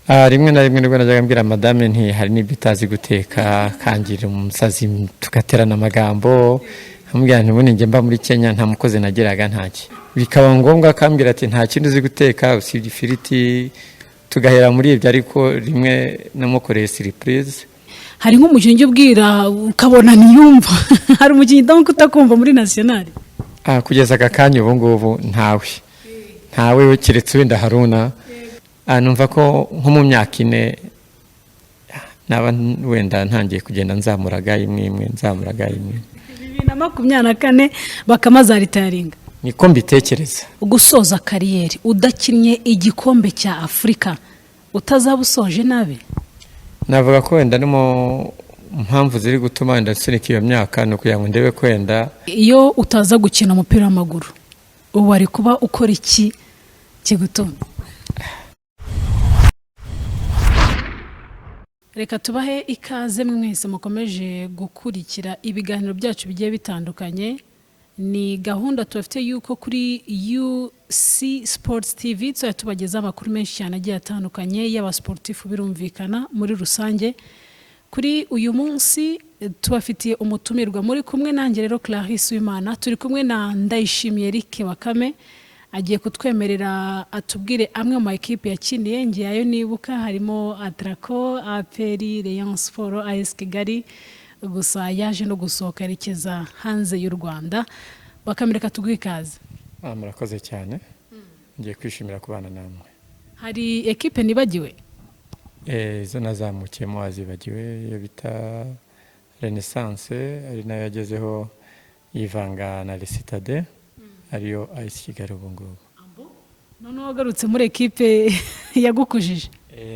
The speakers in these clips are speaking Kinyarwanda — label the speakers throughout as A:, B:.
A: Rimwe na rimwe nibwo najyaga mbwira madame nti hari n'ibyo utazi guteka, kangira umusazi, tugaterana amagambo, nkamubwira nti ubundi njye mba muri Kenya nta mukozi nageraga, ntaki. Bikaba ngombwa akambwira ati nta kindi uzi guteka usibye ifiriti, tugahera muri ibyo, ariko rimwe namukoreye surprise.
B: Hari nk'umukinnyi ujya ubwira ukabona ntiyumva? Hari umukinnyi donc utakumva muri nationale?
A: Kugeza aka kanya ubu ngubu ntawe, keretse wenda Haruna. Numva ko nko mu myaka 4 naba wenda ntangiye kugenda nzamuraga imwe imwe, nzamuraga imwe.
B: 2024 Bakame azaretiringa?
A: Niko mbitekereza.
B: Gusoza carrière udakinnye igikombe cya Afurika, utazaba usoje nabi?
A: Navuga ko wenda no mu mpamvu ziri gutuma wenda nsunika iyo myaka ni ukugira ngo ndebe ko wenda.
B: Iyo utaza gukina umupira w'amaguru, ubu wari kuba ukora iki kigutunga? Reka tubahe ikaze mwese mukomeje gukurikira ibiganiro byacu bigiye bitandukanye. Ni gahunda tubafite yuko kuri UC Sports TV tuzajya tubagezaho amakuru menshi cyane agiye atandukanye y'abasportifu, birumvikana muri rusange. Kuri uyu munsi tubafitiye umutumirwa. Muri kumwe nanjye rero Clarisse Uwimana, turi kumwe na Ndayishimiye Eric Bakame. Agiye kutwemerera atubwire amwe mu ma ekipe yakiniye. Ngiye ayo nibuka harimo Atraco, APR, Rayon Sport, AS Kigali, gusa yaje no gusohoka yerekeza hanze y'u Rwanda. Bakame, reka tuguhe ikaze.
A: Murakoze cyane, ngiye kwishimira kubana namwe.
B: Hari ekipe nibagiwe?
A: Izo nazamukiyemo wazibagiwe, iyo bita Renaissance, ari nayo yagezeho yivanga na Les Citadins, ariyo AS Kigali ubu ngubu.
B: Noneho wagarutse muri ekipe yagukujije.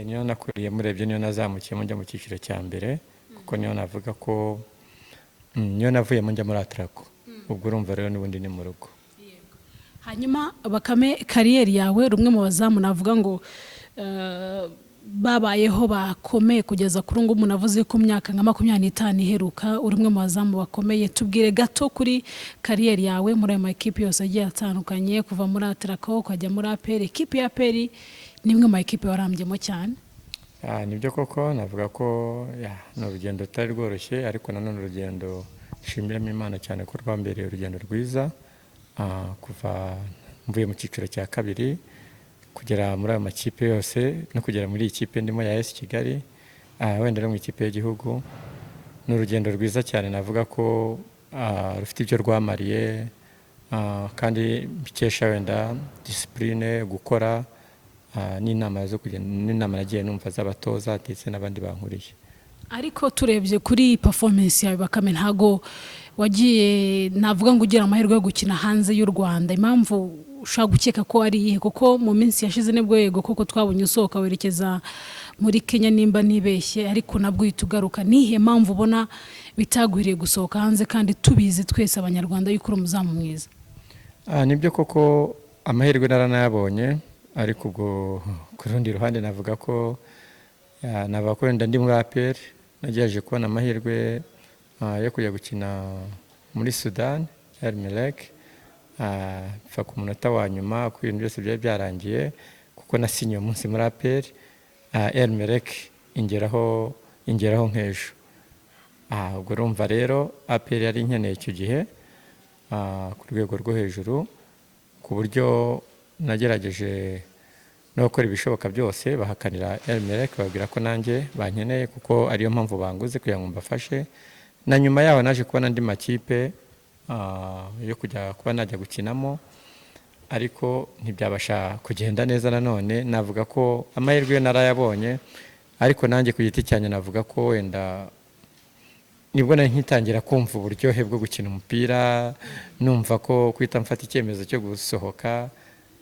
A: Niyo nakuriye, murebye niyo nazamukiyemo njya mu cyiciro cya mbere, kuko niyo navuga ko niyo navuyemo njya muri Atraco. Ubwo urumva rero n'ubundi ni mu rugo.
B: Hanyuma Bakame, carrière yawe, rumwe mu bazamu navuga ngo babayeho bakomeye kugeza kuri ubu ngubu, navuze ko myaka nka 25 iheruka uri umwe mu bazamu bakomeye. Tubwire gato kuri carrière yawe muri ayo ma ekipe yose agiye atandukanye, kuva muri Atraco ukajya muri APR. Ekipe ya APR ni imwe mu ma ekipe warambyemo cyane.
A: Nibyo koko, navuga ko ni urugendo rutari rworoshye, ariko nanone urugendo nshyimiramo Imana cyane ko rwambereye urugendo rwiza. Kuva mvuye mu cyiciro cya kabiri kugera muri ayo makipe yose no kugera muri iyi kipe ndimo ya AS Kigali, wenda no mu ikipe y'igihugu, ni urugendo rwiza cyane. Navuga ko rufite ibyo rwamariye, kandi mbikesha wenda discipline, gukora, n'inama zo kugenda, n'inama nagiye numva z'abatoza ndetse n'abandi bankuriye.
B: Ariko turebye kuri performance yawe Bakame, ntago wagiye navuga ngo ugira amahirwe yo gukina hanze y'u Rwanda. Impamvu ushobora gukeka ko ari iyihe? Kuko mu minsi yashize nibwo yego koko twabonye usohoka werekeza muri Kenya nimba nibeshye, ariko nabwo uhita ugaruka. Nihe mpamvu ubona bitagwiriye gusohoka hanze kandi tubizi twese Abanyarwanda yuko uri umuzamu mwiza?
A: Nibyo koko, amahirwe naranayabonye, ariko ubwo ku rundi ruhande navuga ko wenda ndi muri APR nagerageje kubona amahirwe yo kujya gukina muri Sudan, El Merreikh, mfa ku munota wa nyuma, kuko ibintu byose byari byarangiye, kuko nasinye uwo munsi muri APR, El Merreikh ingeraho nk'ejo. Ubwo urumva rero APR yari inkeneye icyo gihe ku rwego rwo hejuru, ku buryo nagerageje no gukora ibishoboka byose, bahakanira El Merreikh, babwira ko nanjye bankeneye kuko ariyo mpamvu banguze kugira ngo mbafashe. Na nyuma yaho naje kubona andi makipe yo kujya kuba najya gukinamo, ariko ntibyabasha kugenda neza. Nanone navuga ko amahirwe yo narayabonye, ariko nanjye ku giti cyanjye navuga ko wenda nibwo nari nkitangira kumva uburyohe bwo gukina umupira, numva ko guhita mfata icyemezo cyo gusohoka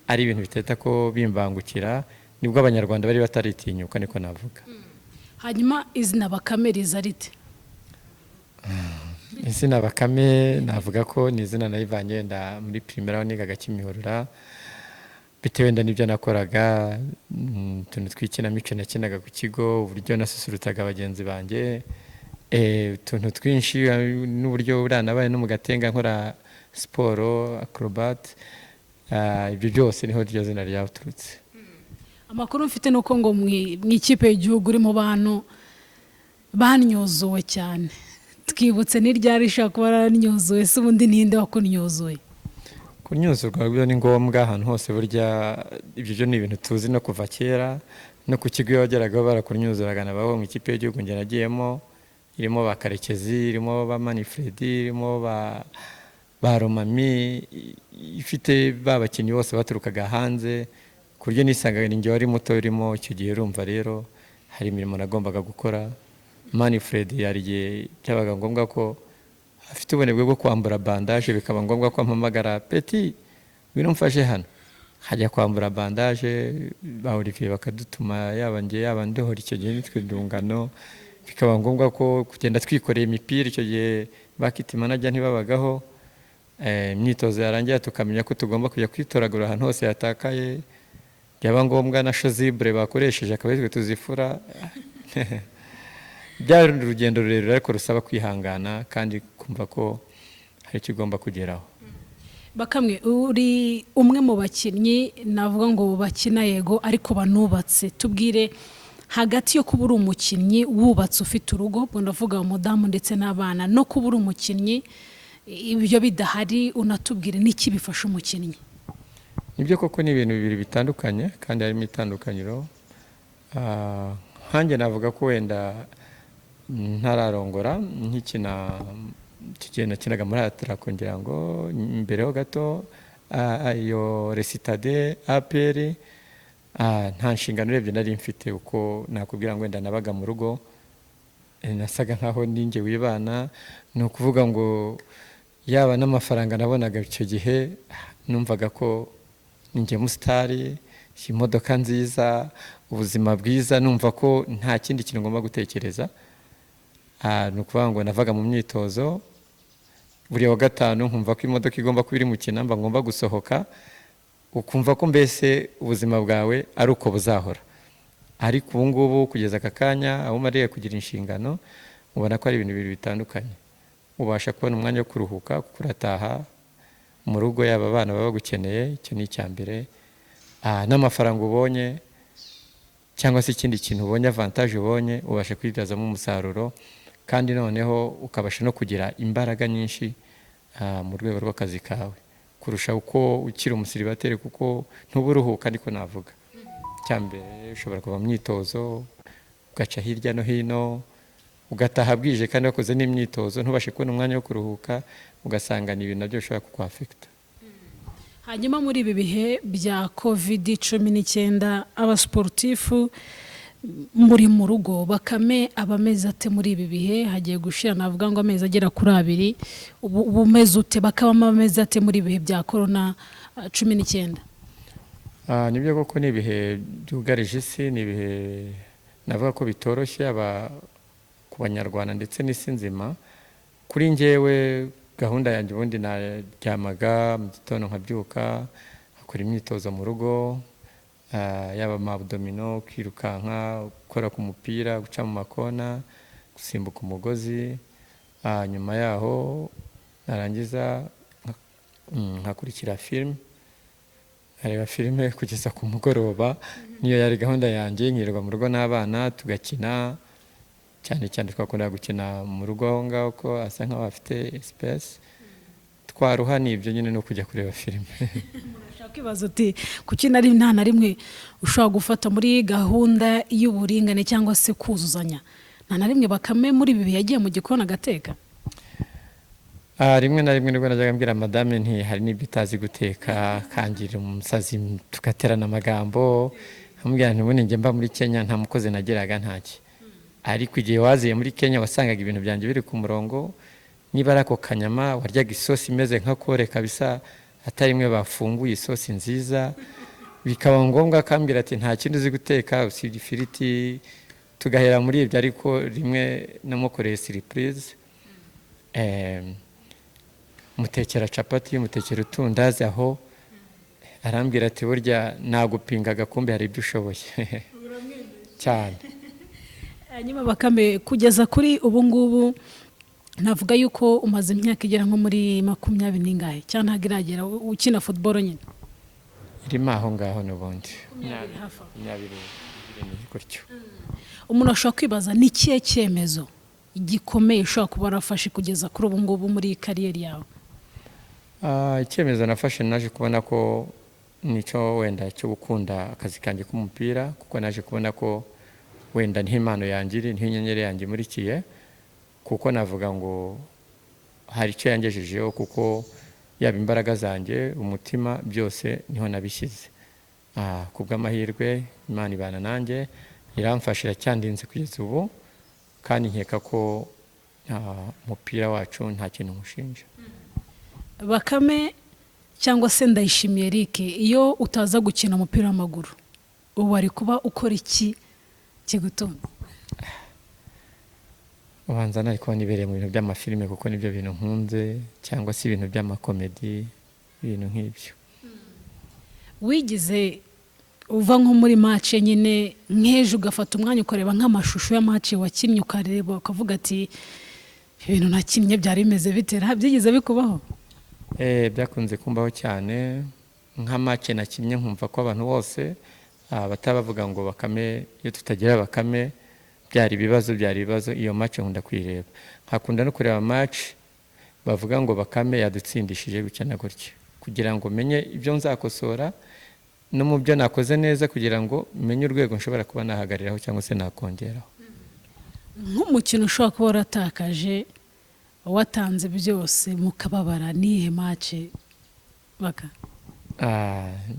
A: ari ibintu bitahita ko bimbangukira. Nibwo Abanyarwanda bari bataritinyuka, niko navuga.
B: Hanyuma izina Bakame riza rite?
A: Izina Bakame navuga ko ni izina narivanye wenda muri primaire aho nigaga Kimihurura, bitewe wenda n'ibyo nakoraga, utuntu tw'ikinamico nakinaga ku kigo, uburyo nasusurutsaga bagenzi banjye, utuntu twinshi, n'uburyo buriya nabaye no mu Gatenga nkora siporo acrobat, ibyo byose niho iryo zina ryaturutse.
B: Amakuru mfite ni uko ngo mu ikipe y'igihugu uri mu bantu banyuzuwe cyane. Twibutse, ni ryari ishobora kuba yaranyuzuwe se? Ubundi ninde wakunyuzuye?
A: Kunyuzurwa byo ni ngombwa ahantu hose burya. Ibyo byo ni ibintu tuzi no kuva kera, no ku kigo iyo wageragaho barakunyuzuraga. Nabaho mu ikipe y'igihugu njye nagiyemo irimo ba Karekezi, irimo ba Manifredi, irimo ba Romami, ifite ba bakinnyi bose baturukaga hanze, ku buryo nisangaga ni njye wari muto urimo icyo gihe. Urumva rero hari imirimo nagombaga gukora. Manifredi hari igihe byabaga ngombwa ko afite ubunebwe bwo kwambura bandage, bikaba ngombwa ko ampamagara: "Petit, ngwino umfashe hano." Hajya kwambura bandage, ba Olivier bakadutuma, yaba njye yaba Ndohora, icyo gihe nitwe ndungano. Bikaba ngombwa ko kugenda twikoreye imipira, icyo gihe ba kit manager ntibabagaho. Imyitozo yarangira tukamenya ko tugomba kujya kwitoragura ahantu hose yatakaye, byaba ngombwa na chasuble bakoresheje akaba aritwe tuzifura. Byari urugendo rurerure ariko rusaba kwihangana kandi kumva ko hari icyo ugomba kugeraho.
B: Bakamwe, uri umwe mu bakinnyi navuga ngo bakina yego ariko banubatse. Tubwire, hagati yo kuba uri umukinnyi wubatse ufite urugo, ubwo ndavuga umudamu ndetse n'abana, no kuba uri umukinnyi ibyo bidahari, unatubwire n'iki bifasha umukinnyi.
A: Nibyo koko, ni ibintu bibiri bitandukanye kandi harimo itandukaniro. Nkanjye navuga ko wenda ntararongora, nkikina, icyo gihe nakinaga muri Atraco, ngira ngo mbere ho gato iyo Resitade APR, nta nshingano urebye nari mfite. Uko nakubwira ngo wenda nabaga mu rugo, nasaga nkaho ninjye wibana. Ni ukuvuga ngo yaba n'amafaranga nabonaga icyo gihe, numvaga ko ninjye musitari, imodoka nziza, ubuzima bwiza, numva ko nta kindi kintu ngomba gutekereza. Ni ukuvuga ngo navaga mu myitozo buri wa gatanu, nkumva ko imodoka igomba kuba iri mu kinamba, ngomba gusohoka, ukumva ko mbese ubuzima bwawe ari uko buzahora. Ariko ubu ngubu kugeza aka kanya aho umariye kugira inshingano, ubona ko ari ibintu bibiri bitandukanye. Ubasha kubona umwanya wo kuruhuka kuko urataha mu rugo, yaba abana baba bagukeneye, icyo ni icya mbere. N'amafaranga ubonye cyangwa se ikindi kintu ubonye, avantage ubonye, ubasha kwibyazamo umusaruro, kandi noneho ukabasha no kugira imbaraga nyinshi mu rwego rw'akazi kawe kurusha uko ukiri umusiribateri, kuko ntuba uruhuka, ariko navuga icya mbere ushobora kuva mu myitozo ugaca hirya no hino, ugataha bwije kandi wakoze n'imyitozo, ntubashe kubona umwanya wo kuruhuka, ugasanga ni ibintu nabyo bishobora kukwafekita.
B: Hanyuma muri ibi bihe bya COVID-19, abasiporutifu muri mu rugo, Bakame aba ameze ate muri ibi bihe? Hagiye gushira navuga ngo amezi agera kuri 2. Ubu umeze ute? Bakabamo ameze ate muri ibi bihe bya korona 19?
A: Nibyo koko, ni ibihe byugarije isi, ni ibihe navuga ko bitoroshye aba ku Banyarwanda ndetse n'isi nzima. Kuri njyewe gahunda yanjye ubundi naryamaga mu gitondo nkabyuka, nkakora imyitozo mu rugo, yaba ama abdominaux, kwirukanka, gukora ku mupira, guca mu makona, gusimbuka umugozi. Nyuma yaho narangiza nkakurikira filime, nkareba filime kugeza ku mugoroba. Niyo yari gahunda yanjye. Nkirirwa mu rugo n'abana tugakina, cyane cyane twakundaga gukina mu rugo aho ngaho ko asa nkaho afite espace. Twaruha, ni ibyo nyine, no kujya kureba filime.
B: Ushobora kwibaza uti kuki nari nta na rimwe ushobora gufata muri gahunda y'uburingane cyangwa se kuzuzanya, nta na rimwe Bakame muri ibi bihe yagiye mu gikoni agateka?
A: Rimwe na rimwe nibwo najyaga mbwira madame nti hari n'ibyo utazi guteka, kangira umusazi, tugaterana amagambo, nkamubwira nti ubundi njye mba muri Kenya nta mukozi nagiraga, ntaki, ariko igihe waziye muri Kenya wasangaga ibintu byanjye biri ku murongo. Niba ari ako kanyama waryaga, isosi imeze nka kore kabisa, atari imwe bafunguye, isosi nziza. Bikaba ngombwa akambwira ati nta kindi uzi guteka usibye ifiriti, tugahera muri ibyo. Ariko rimwe namukoreye surprise, mutekera capati, mutekera utundazi, aho arambwira ati burya nagupingaga, kumbe hari ibyo ushoboye cyane.
B: Hanyuma Bakame, kugeza kuri ubu ngubu navuga yuko umaze imyaka igera nko muri 20 n'ingahe, cyangwa ntabwo iragera, ukina football nyine?
A: Irimo aho ngaho n'ubundi.
B: 20 hafi aho.
A: 22 gutyo.
B: Umuntu ashobora kwibaza, ni ikihe cyemezo gikomeye ushobora kuba warafashe kugeza kuri ubu ngubu muri career yawe?
A: Icyemezo nafashe, naje kubona ko nicyo wenda cyo gukunda akazi kanjye k'umupira, kuko naje kubona ko wenda niho impano yanjye iri, niho inyenyeri yanjye imurikiye, kuko navuga ngo hari icyo yangejejeho, kuko yaba imbaraga zanjye, umutima, byose niho nabishyize. Ku bw'amahirwe Imana ibana nanjye, iramfasha, iracyandinze kugeza ubu, kandi nkeka ko umupira wacu nta kintu nkushinja.
B: Bakame cyangwa se Ndayishimiye Eric, iyo utaza gukina umupira w'amaguru, ubu wari kuba ukora iki kigutunga?
A: Ubanza nari kuba nibereye mu bintu by'amafilime, kuko nibyo bintu nkunze, cyangwa se ibintu by'amakomedi, ibintu nk'ibyo.
B: Wigize uva nko muri match nyine nk'ejo, ugafata umwanya ukareba nk'amashusho ya match wakinnye, ukareba ukavuga ati: "Ibintu nakinnye byari bimeze bite?" Byigeze bikubaho?
A: Byakunze kumbaho cyane, nka match nakinnye nkumva ko abantu bose bataba bavuga ngo: "Bakame, iyo tutagira Bakame byari ibibazo, byari ibibazo." Iyo match nkunda kuyireba, nkakunda no kureba match bavuga ngo: "Bakame yadutsindishije gutya na gutya," kugira ngo menye ibyo nzakosora no mu byo nakoze neza, kugira ngo menye urwego nshobora kuba nahagariraho cyangwa se nakongeraho.
B: Nk'umukino ushobora kuba waratakaje, watanze byose, mukababara, nihe match, Baka?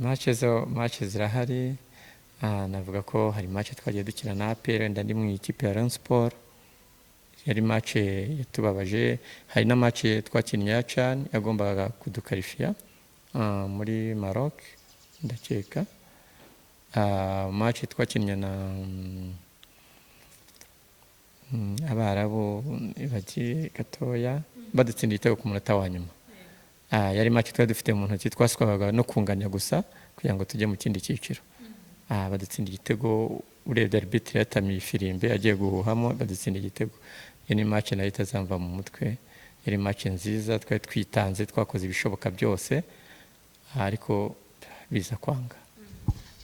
A: Match zo, match zirahari. Navuga ko hari match twagiye dukina na APR, wenda ndi mu ikipe ya Rayon Sport, yari match yatubabaje. Hari na match twakinnye ya CHAN yagombaga kudukarifiya muri Maroc, ndakeka. Match twakinnye na Abarabu bagiye gatoya badutsinda igitego ku munota wa nyuma. Yari match twari dufite mu ntoki, twaswaga no kunganya gusa kugira ngo tujye mu kindi cyiciro. Badutsinda igitego, urebye arbitre yatamiye ifirimbi agiye guhuhamo, badutsinda igitego. Iyo ni match nayo itazamva mu mutwe. Yari match nziza, twari twitanze, twakoze ibishoboka byose, ariko biza kwanga.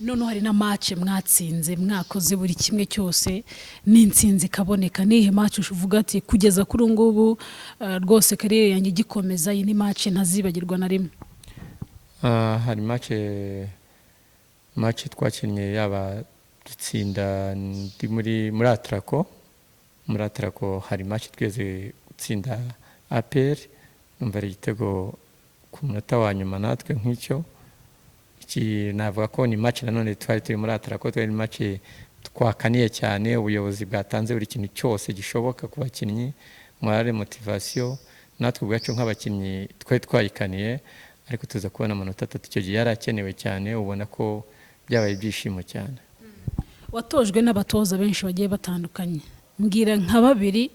B: Noneho hari na match mwatsinze, mwakoze buri kimwe cyose n'intsinzi ikaboneka. Nihe match uvuga ati: "Kugeza kuri ubu ngubu, rwose career yanjye igikomeza, iyi ni match ntazibagirwa na rimwe"?
A: Hari match twakinnye, yaba dutsinda ndi muri Atraco. Muri Atraco hari match tweze gutsinda APR, numva ari igitego ku munota wa nyuma natwe nk'icyo. Iki navuga ko ni match nanone twari turi muri Atraco, twari match twakaniye cyane, ubuyobozi bwatanze buri kintu cyose gishoboka ku bakinnyi, morale, motivation, natwe ubwacu nk'abakinnyi twari twayikaniye, ariko tuza kubona amanota 3. Icyo gihe yari akenewe cyane, ubona ko byabaye ibyishimo cyane.
B: Watojwe n'abatoza benshi bagiye batandukanye. Mbwira nka babiri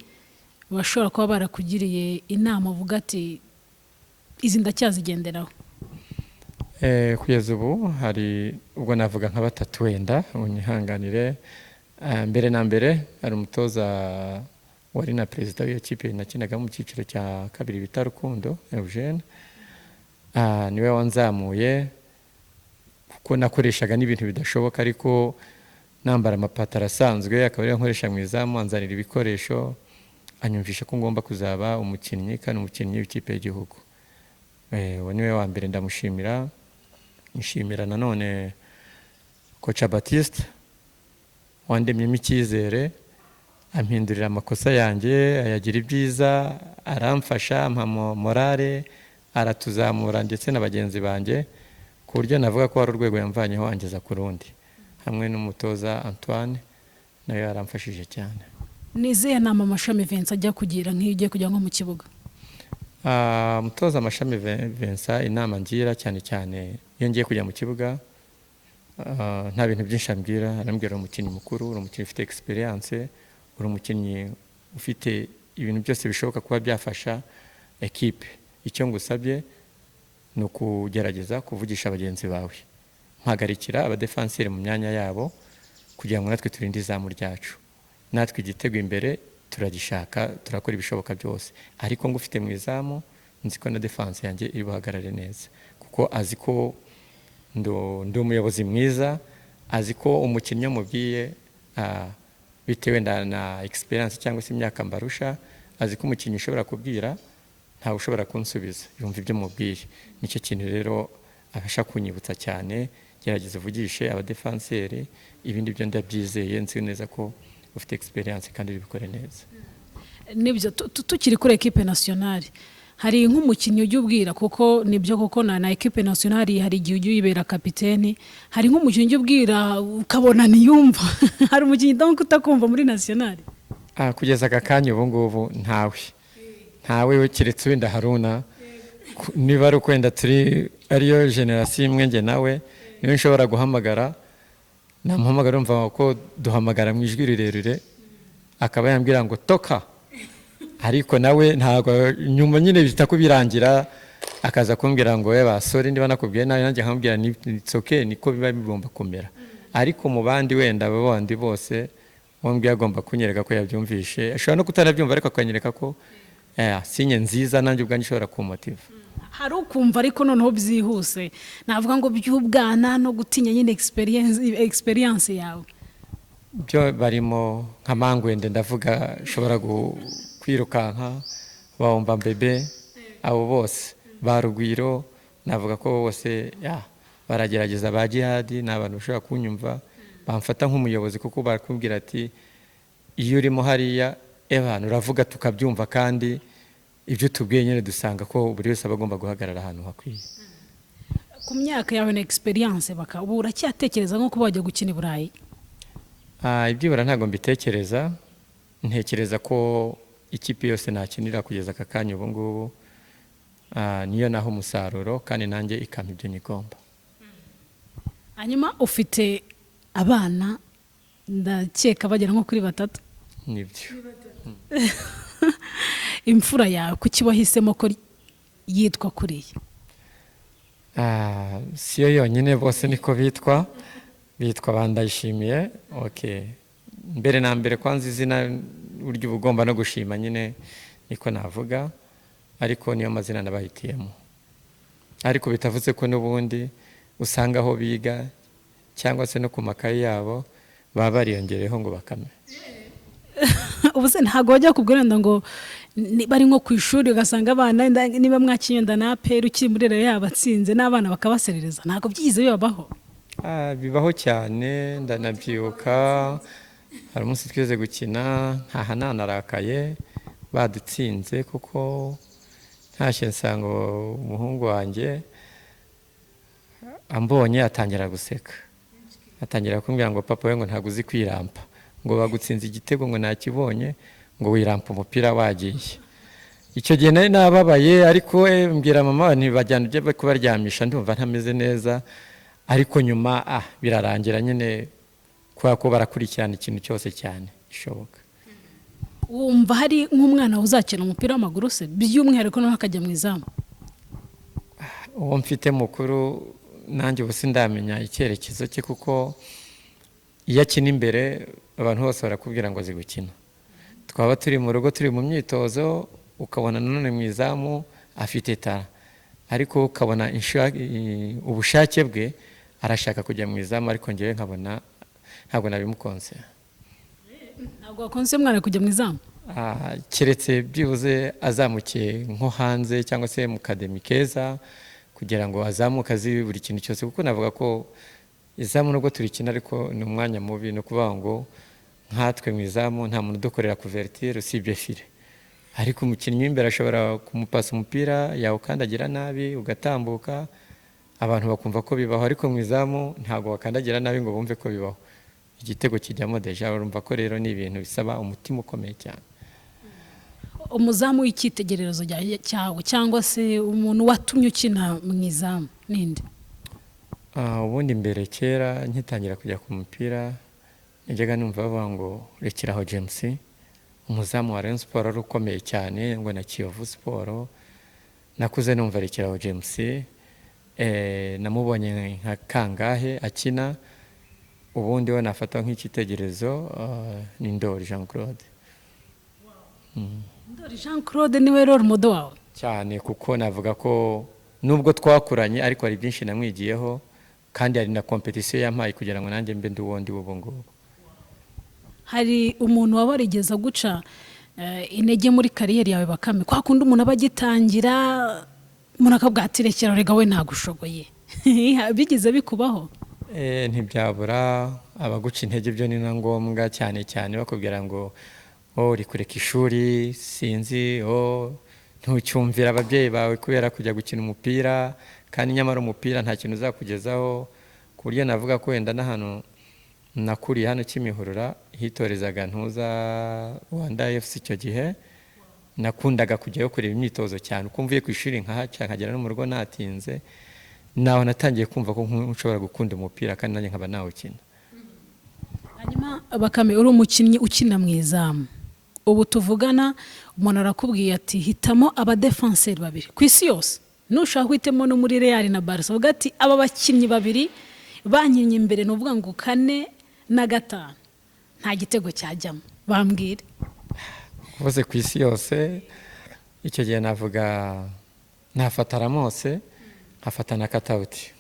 B: bashobora kuba barakugiriye inama, uvuga ati: "Izi ndacyazigenderaho."
A: Kugeza ubu hari ubwo navuga nka batatu, wenda unyihanganire. Mbere na mbere hari umutoza wari na perezida w'iyo kipe nakinaga mu cyiciro cya kabiri bita Rukundo Eugene. Niwe wanzamuye, kuko nakoreshaga n'ibintu bidashoboka, ariko nambara amapataro asanzwe akaba ariyo nkoresha mu izamu. Anzanira ibikoresho, anyumvisha ko ngomba kuzaba umukinnyi, kandi umukinnyi w'ikipe y'igihugu. Uwo niwe wa mbere, ndamushimira. Nshimira nanone Kocha Baptiste wandemyemo icyizere, ampindurira amakosa yanjye ayagira ibyiza, aramfasha, ampa morale, aratuzamura ndetse na bagenzi banjye, ku buryo navuga ko hari urwego yamvanyeho angeza ku rundi. Hamwe n'umutoza Antoine, nawe yaramfashije cyane.
B: Ni izihe nama Mashami Vincent ajya kugira nk'iyo ugiye kujya nko mu kibuga?
A: Umutoza Mashami Vincent, inama ngira cyane cyane iyo ngiye kujya mu kibuga, nta bintu byinshi ambwira. Arambwira: "Uri umukinnyi mukuru, uri umukinnyi ufite experience, uri umukinnyi ufite ibintu byose bishoboka kuba byafasha ekipe. Icyo ngusabye ni ukugerageza kuvugisha bagenzi bawe, mpagarikira abadefanseri mu myanya yabo, kugira ngo natwe turinde izamu ryacu. Natwe igitego imbere turagishaka, turakora ibishoboka byose, ariko ngufite mu izamu nzi ko na défense yanjye iri buhagarare neza," kuko azi ko Ndi umuyobozi mwiza, azi ko umukinnyi amubwiye, bitewe na experience cyangwa se imyaka mbarusha, azi ko umukinnyi ushobora kubwira ntawe ushobora kunsubiza, yumva ibyo mubwiye. Nicyo kintu rero abasha kunyibutsa cyane: gerageza uvugishe abadefanseri, ibindi byo ndabyizeye, nzi neza ko ufite experience kandi ubikore neza.
B: Nibyo, tukiri kuri équipe nationale, hari nk'umukinnyi ujya ubwira, kuko nibyo koko na équipe nationale hari igihe ujya uyibera kapiteni, hari nk'umukinnyi ujya ubwira ukabona ntiyumva? Hari umukinnyi donc utakumva muri nationale?
A: Kugeza aka kanya ubu ngubu ntawe, ntawe, keretse wenda Haruna. Niba ari uko wenda turi ariyo génération imwe, njye nawe niwe nshobora guhamagara. Namuhamagara, urumva ko duhamagara mu ijwi rirerire, akaba yambwira ngo toka, ariko nawe ntabwo nyuma nyine bihita kubirangira, akaza kumbwira ngo we basore, niba nakubwiye nabi, nanjye nkamubwira ni it's okay, niko biba bigomba kumera. Ariko mu bandi wenda, abo bandi bose uwo agomba kunyereka ko yabyumvishe, ashobora no kutanabyumva, ariko akanyereka ko signe nziza nanjye ubwanjye ishobora kumumotiva.
B: Hari ukumva, ariko noneho byihuse, navuga ngo by'ubwana no gutinya nyine experience yawe.
A: Byo barimo nka Mangwende, ndavuga ushobora kwirukanka, bawumva mbebe, abo bose ba Rugwiro, navuga ko bose ya baragerageza, ba Jihadi ni abantu bashobora kunyumva, bamfata nk'umuyobozi, kuko barakubwira ati iyo urimo hariya ebana uravuga tukabyumva, kandi ibyo tubwiye nyine dusanga ko buri wese aba agomba guhagarara ahantu hakwiye.
B: Ku myaka yawe na experience, baka ubu uracyatekereza nko kuba wajya gukina i Burayi?
A: Ibyibura ntabwo mbitekereza. Ntekereza ko ikipe yose nakinira kugeza aka kanya ubu ngubu, niyo naho umusaruro, kandi nanjye ikampa ibyo nyigomba.
B: Hanyuma ufite abana, ndakeka bagera nko kuri batatu.
A: Nibyo.
B: Imfura yawe, kuki wahisemo ko yitwa kuriya?
A: Si yo yonyine, bose niko bitwa, bitwa Bandayishimiye. Okay, mbere na mbere kwanza izina burya uba ugomba no gushima nyine, niko navuga, ariko niyo mazina nabahitiyemo, ariko bitavuze ko n'ubundi usanga aho biga cyangwa se no ku makayi yabo baba bariyongereyeho ngo Bakame.
B: Ubu se ntabwo wajya kubwira wenda ngo bari nko ku ishuri, ugasanga abana niba mwakinye wenda na APR ukiri muri rero yabatsinze, n'abana bakabaserereza, ntabwo byigeze bibabaho?
A: Bibaho cyane, ndanabyibuka hari umunsi twigeze gukina, ntaha nanarakaye badutsinze, kuko ntashye nsanga umuhungu wanjye ambonye atangira guseka, atangira kumbwira ngo papa we, ngo ntabwo uzi kwirampa, ngo bagutsinze igitego, ngo nakibonye, ngo wirampa umupira wagiye. Icyo gihe nari nababaye, ariko mbwira mama ntibajyana ujye kubaryamisha, ndumva ntameze neza. Ariko nyuma birarangira nyine, kubera ko barakurikirana ikintu cyose cyane gishoboka.
B: Wumva hari nk'umwana uzakina umupira w'amaguru se, by'umwihariko noneho akajya mu izamu?
A: Uwo mfite mukuru nanjye ubu sindamenya icyerekezo cye, kuko iyo akina imbere abantu bose barakubwira ngo azi gukina, twaba turi mu rugo turi mu myitozo ukabona nanone mu izamu afite talent, ariko ukabona ubushake bwe arashaka kujya mu izamu, ariko ngewe nkabona ntabwo nabimukonse.
B: Ntabwo wakonse umwana kujya mu izamu?
A: Keretse byibuze azamukiye nko hanze cyangwa se mu academy keza, kugira ngo azamuke azi buri kintu cyose, kuko navuga ko izamu nubwo turikina ariko ni umwanya mubi. Ni ukuvuga ngo nkatwe mu izamu nta muntu udukorera couverture usibye filet, ariko umukinnyi w'imbere ashobora kumupasa umupira yawukandagira nabi ugatambuka, abantu bakumva ko bibaho, ariko mu izamu ntabwo wakandagira nabi ngo bumve ko bibaho, igitego kijyamo déjà. Urumva ko rero ni ibintu bisaba umutima ukomeye cyane.
B: Umuzamu w'icyitegererezo cyawe cyangwa se umuntu watumye ukina mu izamu ninde?
A: Ubundi mbere kera nkitangira kujya ku mupira, najyaga numva bavuga ngo Rekeraho James, umuzamu wa Rayon Sport wari ukomeye cyane, ngo na Kiyovu Sport. Nakuze numva Rekeraho James, namubonye nka kangahe akina. Ubundi we nafata nk'icyitegererezo ni Ndori Jean Claude.
B: Ndori Jean Claude niwe role model wawe?
A: Cyane, kuko navuga ko nubwo twakuranye ariko hari byinshi namwigiyeho. Kandi hari na compétition yampaye kugira ngo nanjye mbe ndi uwo ndi ubu ngubu.
B: Hari umuntu waba warigeze guca intege muri carrière yawe, Bakame? Kwa kundi umuntu aba agitangira, umuntu akabwira ati: "Rekera, rega we ntabwo ushoboye." Bigeze bikubaho?
A: Ntibyabura abaguca intege, byo ni na ngombwa cyane cyane bakubwira ngo: "Oh, uri kureka ishuri, sinzi, oh, ntucyumvira ababyeyi bawe kubera kujya gukina umupira, kandi nyamara umupira nta kintu uzakugezaho." Ku buryo navuga ko wenda n'ahantu nakuriye hano Kimihurura hitorezaga ntuza Rwanda FC, icyo gihe nakundaga kujyayo kureba imyitozo cyane. Uko mvuye ku ishuri nkahaca, nkagera no mu rugo natinze. Naho natangiye kumva ko nshobora gukunda umupira kandi nanjye nkaba nawukina.
B: Hanyuma Bakame, uri umukinnyi ukina mu izamu. Ubu tuvugana, umuntu arakubwiye ati: "Hitamo abadefanseri babiri ku isi yose, nushaka uhitemo no muri Real na Barca," uvuga ati: "Aba bakinnyi babiri bankinnye imbere, ni ukuvuga ngo kane na gatanu nta gitego cyajyamo," bambwire.
A: Uvuze ku isi yose, icyo gihe navuga nafata Ramos, nkafata na Katauti.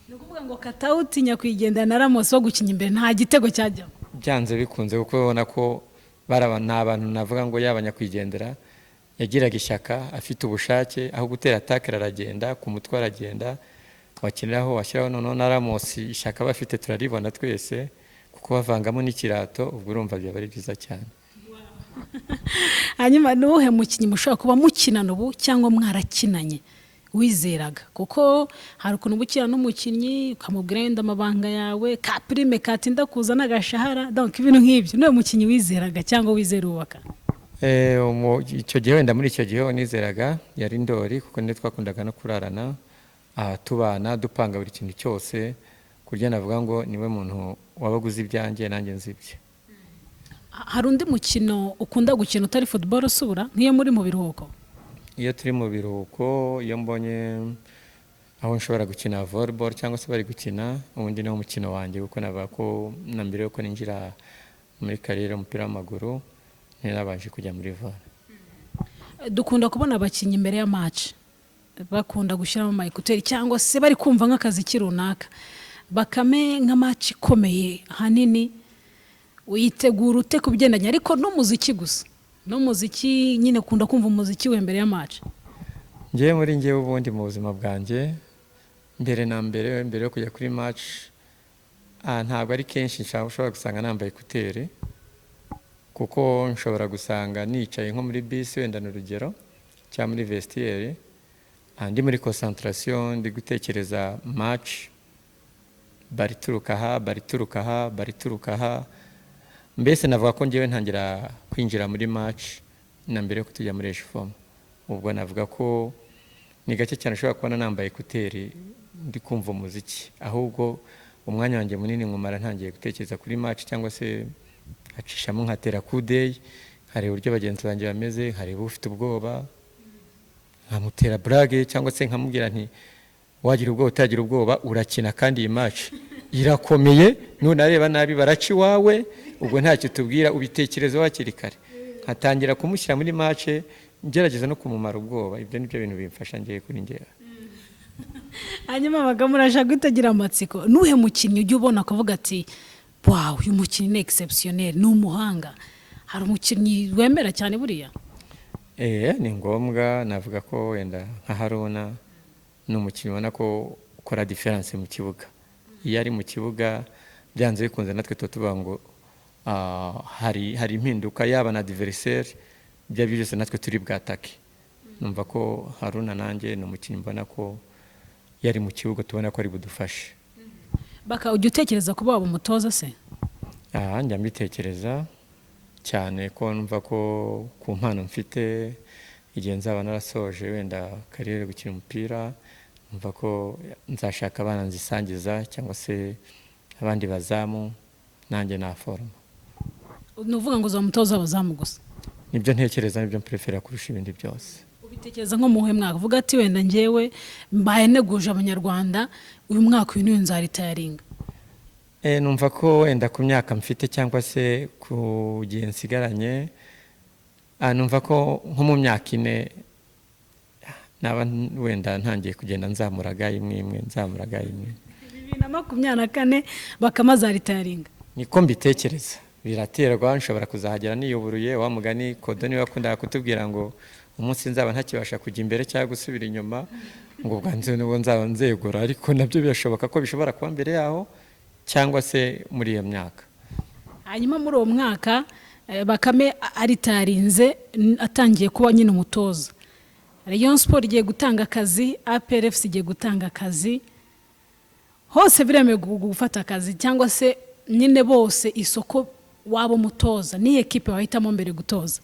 B: Ni ukuvuga ngo Katauti nyakwigendera na Ramos wo gukina imbere nta gitego cyajyamo?
A: Byanze bikunze, kuko ubona ko ni abantu navuga ngo yaba nyakwigendera yagiraga ishyaka, afite ubushake, aho gutera tackle aragenda, ku mutwe aragenda, wakiniraho washyiraho. Noneho na Ramos ishyaka aba afite turaribona twese, kuko bavangamo n'ikirato, ubwo urumva byaba ari byiza cyane.
B: Hanyuma ni uwuhe mukinnyi mushobora kuba mukinana ubu cyangwa mwarakinanye wizeraga? Kuko hari ukuntu uba ukina n'umukinnyi ukamubwira wenda amabanga yawe, ka prime katinda kuza n'agashahara, donc ibintu nk'ibyo. Niwe mukinnyi wizeraga cyangwa wizera ubaka?
A: Icyo gihe wenda, muri icyo gihe nizeraga yari Ndori, kuko niyo twakundaga no kurarana, tubana, dupanga buri kintu cyose, ku buryo navuga ngo niwe muntu wabaga uzi ibyanjye nanjye nzi ibye.
B: Hari undi mukino ukunda gukina utari football usubura nk'iyo muri mu biruhuko?
A: Iyo turi mu biruhuko, iyo mbonye aho nshobora gukina volleyball cyangwa se bari gukina, ubundi niwo mukino wanjye, kuko navuga ko na mbere yuko ninjira muri carrière y'umupira w'amaguru nari kujya muri volley.
B: Dukunda kubona abakinnyi imbere ya match bakunda gushyiramo ama écouteurs cyangwa se bari kumva nk'akaziki runaka. Bakame, nka match ikomeye ahanini uyitegura ute ku bigendanye ariko n'umuziki gusa, n'umuziki nyine, ukunda kumva umuziki we mbere ya match?
A: Ngewe muri ngewe, ubundi mu buzima bwanjye, mbere na mbere, mbere yo kujya kuri match, ntabwo ari kenshi ushobora gusanga nambaye écouteurs, kuko nshobora gusanga nicaye nko muri bisi wenda, ni urugero, cyangwa muri vestiaire, ndi muri concentration, ndi gutekereza match, bari turuka aha, bari turuka aha, bari turuka aha. Mbese navuga ko ngewe ntangira kwinjira muri match na mbere yo tujya muri échauffement. Ubwo navuga ko ni gake cyane ushobora kubona nambaye écouteurs ndi kumva umuziki, ahubwo umwanya wanjye munini nkumara ntangiye gutekereza kuri match, cyangwa se nkacishamo nkatera kudeyi, nkareba uburyo bagenzi banjye bameze, nkareba ufite ubwoba nkamutera blague, cyangwa se nkamubwira nti: "Wagira ubwoba utagira ubwoba, urakina, kandi iyi match irakomeye, nunareba nabi baraca iwawe, ubwo ntacyo tubwira, ubitekerezo hakiri kare." Nkatangira kumushyira muri match, ngerageza no kumumara ubwoba. Ibyo ni byo bintu bimfasha ngiye kuri ngewe.
B: Hanyuma Bakame, urashaka guhita agira amatsiko, nuhe mukinnyi ujya ubona akavuga ati: "Wow, uyu mukinnyi ni exceptionnel, ni umuhanga"? Hari umukinnyi wemera cyane buriya?
A: Ni ngombwa, navuga ko wenda nka Haruna ni umukinnyi ubona ko ukora différence mu kibuga. Iyo ari mu kibuga, byanze bikunze natwe tuba tuvuga ngo hari impinduka, yaba na adversaire, ibyo ari byo byose natwe turi bwatake. Numva ko Haruna nanjye ni umukinnyi mbona ko iyo ari mu kibuga tubona ko ari budufashe.
B: Baka, ujya utekereza kuba waba umutoza se?
A: Aha njya mbitekereza cyane, ko numva ko ku mpano mfite, igihe nzaba narasoje wenda carrière yo gukina umupira, numva ko nzashaka abana nzisangiza cyangwa se abandi bazamu nanjye naforoma.
B: Ni ukuvuga ngo uzaba umutoza w'abazamu gusa?
A: Nibyo ntekereza, nibyo mprefera kurusha ibindi byose.
B: Ubitekereza nko mu muhe mwaka? Uvuga ati: "Wenda njyewe mbaye neguje abanyarwanda, uyu mwaka uyu niwe nzaritayaringa"?
A: Numva ko wenda ku myaka mfite cyangwa se ku gihe nsigaranye, numva ko nko mu myaka 4 naba wenda ntangiye kugenda nzamura ga imwe imwe, nzamura ga imwe.
B: 2024 Bakame azaretiringa?
A: Niko mbitekereza. Biraterwa, nshobora kuzahagera niyuburuye. Wa mugani Kodo niwe wakundaga kutubwira ngo umunsi nzaba ntakibasha kujya imbere cyangwa gusubira inyuma, ngo ubwo nubwo nzaba nzegura. Ariko nabyo birashoboka ko bishobora kuba mbere yaho cyangwa se muri iyo myaka.
B: Hanyuma muri uwo mwaka Bakame aretirinze, atangiye kuba nyine umutoza, Rayon Sport igiye gutanga akazi, APR FC igiye gutanga akazi, hose biremewe gufata akazi cyangwa se nyine bose isoko, waba umutoza, niyo ekipe wahitamo mbere gutoza?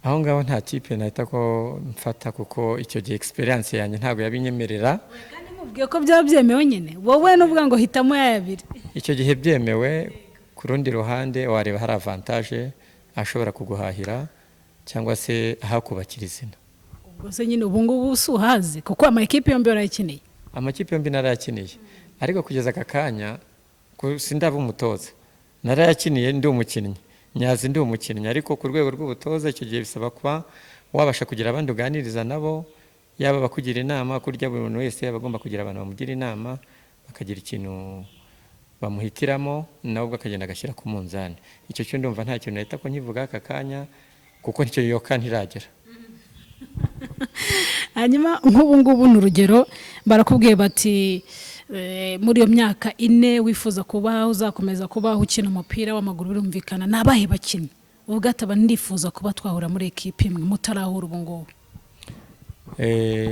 A: Aho ngaho nta kipe nahita ko mfata, kuko icyo gihe experience yanjye ntabwo yabinyemerera.
B: Kandi mubwiye ko byaba byemewe nyine, wowe nuvuga ngo hitamo ya abiri.
A: Icyo gihe byemewe, ku rundi ruhande wareba hari avantage ashobora kuguhahira cyangwa se ahakubakira izina.
B: Ubwo se nyine ubu ngubu si uhazi, kuko ama ekipe yombi warayakeneye?
A: Amakipe yombi narayakiniye, ariko kugeza aka kanya sindaba umutoza. Narayakiniye ndi umukinnyi, nyazi ndi umukinnyi, ariko ku rwego rw'ubutoza icyo gihe bisaba kuba wabasha kugira abandi uganiriza nabo, yaba abakugira inama. Kurya buri muntu wese aba agomba kugira abantu bamugira inama, bakagira ikintu bamuhitiramo, nawe ubwo akagenda agashyira ku munzani. Icyo cyo ndumva nta kintu nahita ko nkivuga aka kanya, kuko nicyo yoka ntiragera.
B: Hanyuma nk'ubu ngubu ni urugero, barakubwiye bati muri iyo myaka 4 wifuza kuba uzakomeza kubaho ukina umupira w'amaguru, birumvikana ni abahe bakinnyi uvuga ati: "Aba ndifuza kuba twahura muri ekipe imwe", mutarahura ubu ngubu?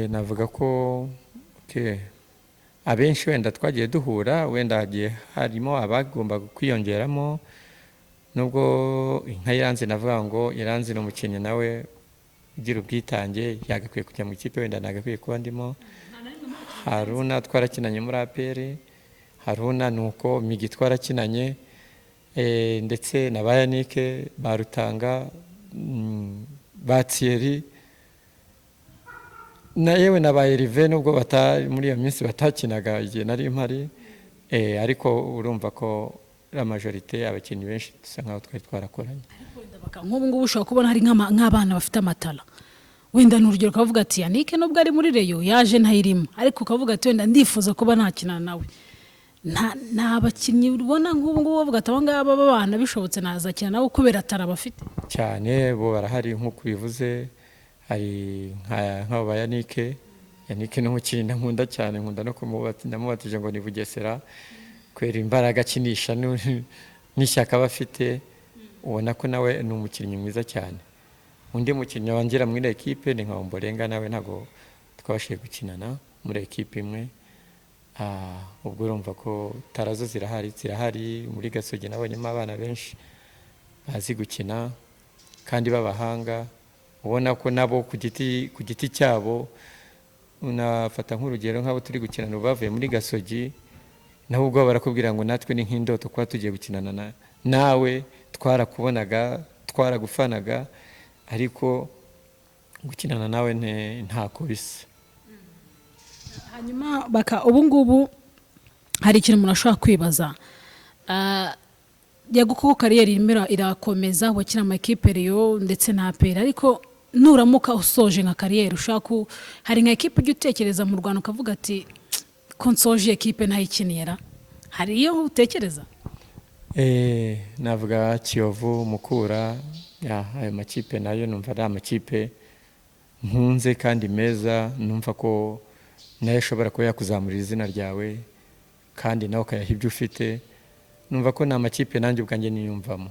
A: Navuga ko okay, abenshi wenda twagiye duhura, wenda hagiye harimo abagomba kwiyongeramo, nubwo nka Iranzi, navuga ngo Iranzi ni umukinnyi nawe ugira ubwitange, yagakwiye kujya mu ikipe wenda nagakwiye kuba ndimo. Haruna twarakinanye muri APR, Haruna nuko Migi twarakinanye, ndetse na ba Yannick, ba Rutanga, ba Thierry, na yewe na ba Erive, nubwo muri iyo minsi batakinaga igihe nari mpari, ariko urumva ko la majorité, abakinnyi benshi dusa nkaho twari twarakoranye.
B: Nk'ubu ngubu ushobora kubona hari nk'abana bafite amatara, wenda ni urugero, ukavuga ati Yannick nubwo ari muri Rayon yaje ntayirimo, ariko ukavuga ati wenda ndifuza kuba nakinana nawe. Nta bakinnyi ubona nk'ubu ngubu bavuga ati aba ngaba b'abana bishobotse nazakina nabo kubera atara bafite?
A: Cyane, bo barahari. Nk'uko ubivuze, hari nk'abo ba Yannick. Yannick ni umukinnyi nkunda cyane, nkunda no kumubati, ndamubatije ngo ni Bugesera, kubera imbaraga akinisha n'ishyaka aba afite, ubona ko nawe ni umukinnyi mwiza cyane. Undi mukinnyi wangira muri ekipe ni nka Ombolenga, nawe ntabwo twabashije gukinana muri ekipe imwe. Ubwo urumva ko tarazo zirahari, zirahari. Muri Gasogi nabonyemo abana benshi bazi gukina kandi b'abahanga, ubona ko nabo ku giti cyabo. Nafata nk'urugero nk'abo turi gukinana ubu bavuye muri Gasogi, nabo ubwabo barakubwira ngo natwe ni nk'indoto kuba tugiye gukinana nawe, twarakubonaga, twaragufanaga, ariko gukinana nawe ntako bisa.
B: Hanyuma baka ubu ngubu hari ikintu umuntu ashobora kwibaza. Yego kuko carrière irimo irakomeza, wakina amakipe Rayon ndetse na APR, ariko nuramuka usoje nka carrière ushaka hari nka ekipe ujya utekereza mu Rwanda ukavuga ati ko nsoje ekipe ntayikinira, hari iyo utekereza?
A: Navuga Kiyovu, Mukura, ya, ayo makipe nayo numva ari amakipe nkunze kandi meza, numva ko nayo ashobora kuba yakuzamurira izina ryawe kandi nawe ukayaha ibyo ufite. Numva ko ni amakipe nanjye ubwanjye niyumvamo.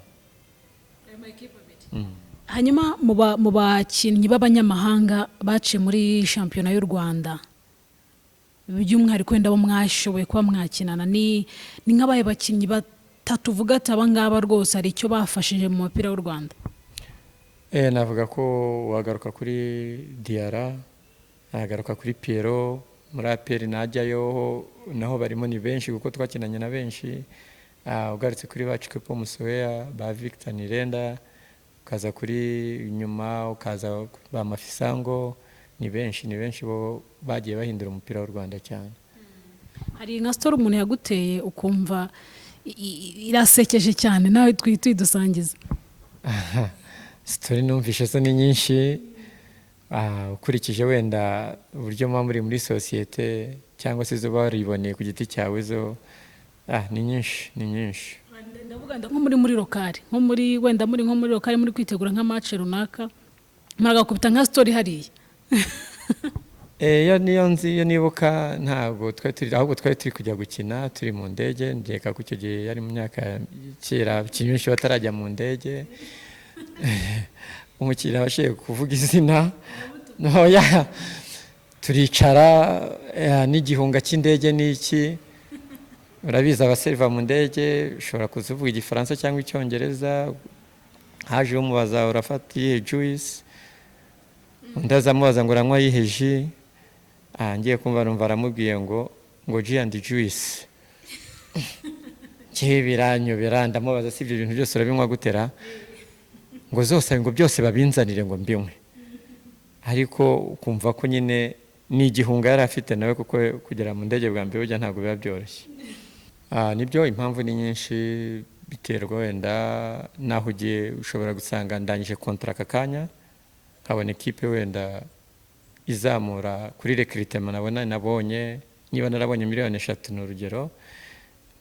B: Hanyuma mu bakinnyi b'abanyamahanga baciye muri shampiyona y'u Rwanda, by'umwihariko wenda abo mwashoboye kuba mwakinana, ni nk'abahe bakinnyi batatu uvuga ati aba ngaba rwose hari icyo bafashije mu mupira w'u Rwanda?
A: Navuga ko wagaruka kuri Diarra, nagaruka kuri Pierrot muri APR, najyayo naho barimo ni benshi kuko twakinanye na benshi. Ugarutse kuri ba Chikepo Musoea, ba Victor Nirenda, ukaza kuri nyuma ukaza ba Mafisango, ni benshi, ni benshi bo bagiye bahindura umupira w'u Rwanda cyane.
B: Hari nka story umuntu yaguteye ukumva irasekeje cyane, nawe tuyidusangiza?
A: Story numvishe zo ni nyinshi. Ukurikije wenda uburyo muba muri muri sosiyete cyangwa se izo wariboneye ku giti cyawe zo, ni nyinshi, ni nyinshi.
B: Ndavuga nko muri local, nko muri wenda muri nko muri local muri kwitegura nka match runaka, muragakubita nka story hariya.
A: Iyo niyo nzi, iyo nibuka, ntabwo twari turi, ahubwo twari turi kujya gukina, turi mu ndege. Ndeka ko icyo gihe yari mu myaka ya kera, abakinnyi benshi batarajya mu ndege. Umukiriya abashije kuvuga izina ntoya, turicara, n'igihunga cy'indege n'iki, urabizi, abaseriva mu ndege ushobora kuza uvuga Igifaransa cyangwa Icyongereza. Haje umubaza: "Urafata iyihe juice?" Undi azamubaza ngo: "Uranywa iyihe jus?" Ngiye kumva numva aramubwiye ngo "Jus and juice." Njyewe biranyobera, ndamubaza: "Si ibyo bintu byose urabinywa gutera?" Ngo zose, ngo byose babinzanire ngo mbinywe. Ariko ukumva ko nyine ni igihunga yari afite nawe, kuko kugera mu ndege bwa mbere burya ntabwo biba byoroshye. Nibyo, impamvu ni nyinshi, biterwa wenda n'aho ugiye. Ushobora gusanga ndangije contrat aka kanya, nkabona ekipe wenda izamura kuri recrutement, nabona nabonye, niba narabonye miliyoni 3, ni urugero,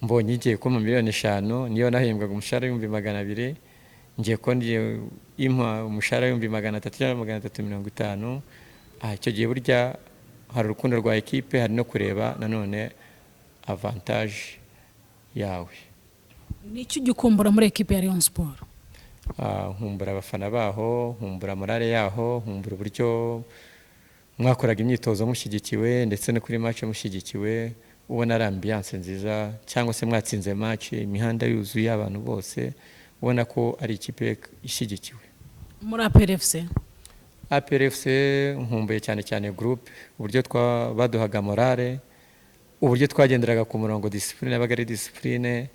A: mbonye igiye kumpa miliyoni 5, niyo nahembwaga umushahara w'ibihumbi 200, ngiye kubona igiye impa umushahara w'ibihumbi 300 cyangwa 350. Icyo gihe burya hari urukundo rwa ekipe, hari no kureba nanone avantage yawe.
B: Ni iki ujya ukumbura muri ekipe ya Rayon Sport?
A: Nkumbura abafana baho, nkumbura morale yaho, nkumbura uburyo mwakoraga imyitozo mushyigikiwe, ndetse no kuri match mushyigikiwe, ubona ari ambiance nziza, cyangwa se mwatsinze match imihanda yuzuye abantu bose, ubona ko ari ikipe ishyigikiwe.
B: Muri APR FC?
A: APR FC nkumbuye cyane cyane groupe, uburyo baduhaga morale, uburyo twagenderaga ku murongo, discipline yabaga ari discipline.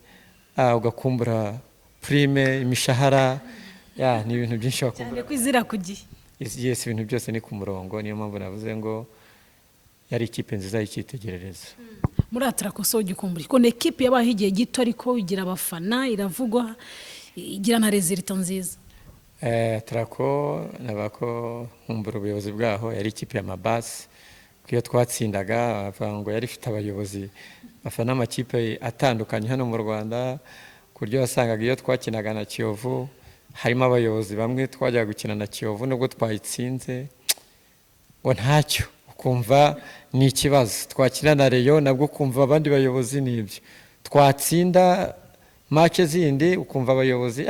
A: Ugakumbura prime, imishahara, ya ni ibintu byinshi wakumbura.
B: Cyane ko izira ku gihe.
A: Yes, ibintu byose ni ku murongo. Niyo mpamvu navuze ngo yari ikipe nziza y'icyitegererezo.
B: Muri Atraco so ujya ukumbura ko ni ekipe yabaho igihe gito, ariko igira abafana, iravugwa, igira na résultats nziza?
A: Atraco navuga ko nkumbura ubuyobozi bwaho. Yari ikipe ya mabasi, ko iyo twatsindaga bavuga ngo yari ifite abayobozi bafana amakipe atandukanye hano mu Rwanda, ku buryo wasangaga iyo twakinaga na Kiyovu harimo abayobozi bamwe, twajyaga gukina na Kiyovu nubwo twayitsinze ngo ntacyo, ukumva ni ikibazo. Twakina na Rayon nabwo ukumva abandi bayobozi ni ibyo. Twatsinda match zindi ukumva abayobozi,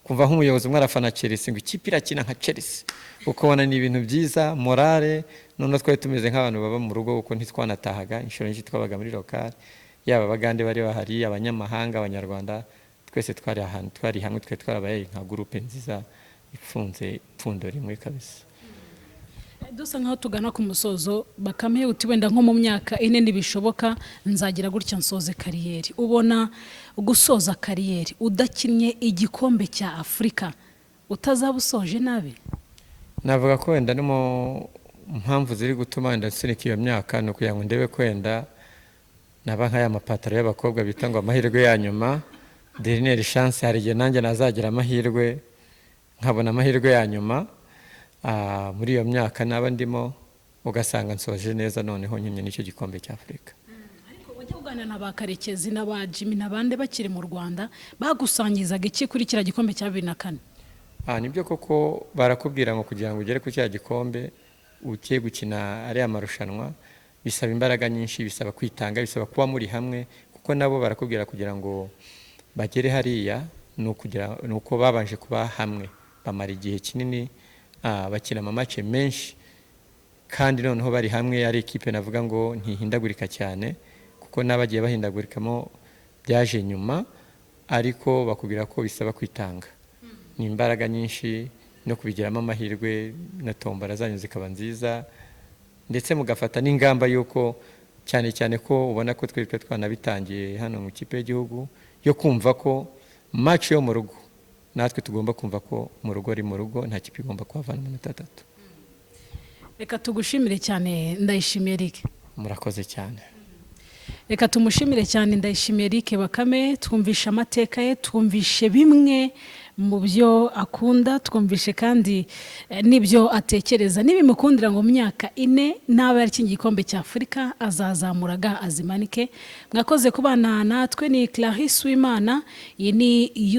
A: kumva nk'umuyobozi umwe arafana Chelsea, ngo ikipe irakina nka Chelsea, ukabona ni ibintu byiza, morale. Noneho twari tumeze nk'abantu baba mu rugo, kuko ntitwanatahaga, inshuro nyinshi twabaga muri local, yaba Abagande bari bahari, abanyamahanga, Abanyarwanda, twese twari ahantu, twari hamwe, twari twarabaye nka groupe nziza ifunze ipfundo rimwe kabisa.
B: Dusa nkaho tugana ku musozo, Bakame, uti wenda nko mu myaka 4 nibishoboka nzagira gutya nsoze carrière. Ubona gusoza carrière udakinnye igikombe cya Afurika utazaba usoje nabi?
A: Navuga ko wenda no mu mpamvu ziri gutuma wenda nsunika iyo myaka ni ukugira ngo ndebe ko wenda naba nk'aya mapataro y'abakobwa bita ngo amahirwe ya nyuma, dernière chance. Hari igihe nanjye nazagira amahirwe, nkabona amahirwe ya nyuma muri iyo myaka naba ndimo, ugasanga nsoje neza, noneho nyine n'icyo gikombe cya Afurika.
B: Ariko wajya kuganira na ba Karekezi na ba Jimmy n'abandi bakiri mu Rwanda, bagusangizaga iki kuri kiriya gikombe cya 2004?
A: Nibyo koko, barakubwira ngo kugira ngo ugere kuri cya gikombe ugiye gukina ariya marushanwa bisaba imbaraga nyinshi, bisaba kwitanga, bisaba kuba muri hamwe, kuko nabo barakubwira kugira ngo bagere hariya ni uko babanje kuba hamwe, bamara igihe kinini, bakina ama match menshi, kandi noneho bari hamwe, ari ikipe navuga ngo ntihindagurika cyane, kuko n'abagiye bahindagurikamo byaje nyuma. Ariko bakubwira ko bisaba kwitanga, ni imbaraga nyinshi no kubigiramo amahirwe na tombora zanyu zikaba nziza, ndetse mugafata n'ingamba y'uko, cyane cyane ko ubona ko twebwe twanabitangiye hano mu ikipe y'igihugu, yo kumva ko match yo mu rugo natwe tugomba kumva ko mu rugo ari mu rugo, nta kipe igomba kuhavana amanota atatu.
B: Reka tugushimire cyane, Ndayishimiye Eric.
A: Murakoze cyane.
B: Reka tumushimire cyane Ndayishimiye Eric Bakame. Twumvishe amateka ye, twumvishe bimwe mu byo akunda, twumvishe kandi n'ibyo atekereza. Nibimukundira ngo mu myaka 4 naba yarakingiye igikombe cya Afurika, azazamura ga azimanike. Mwakoze kubana natwe, ni Clarisse Uwimana, iyi ni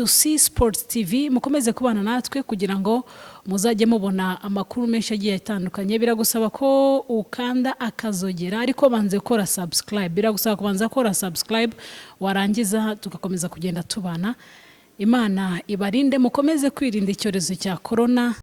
B: UC Sports TV. Mukomeze kubana natwe kugira ngo muzajye mubona amakuru menshi agiye atandukanye. Biragusaba ko ukanda akazogera, ariko banze gukora subscribe. Biragusaba kubanza gukora subscribe, warangiza tugakomeza kugenda tubana. Imana ibarinde, mukomeze kwirinda icyorezo cya corona.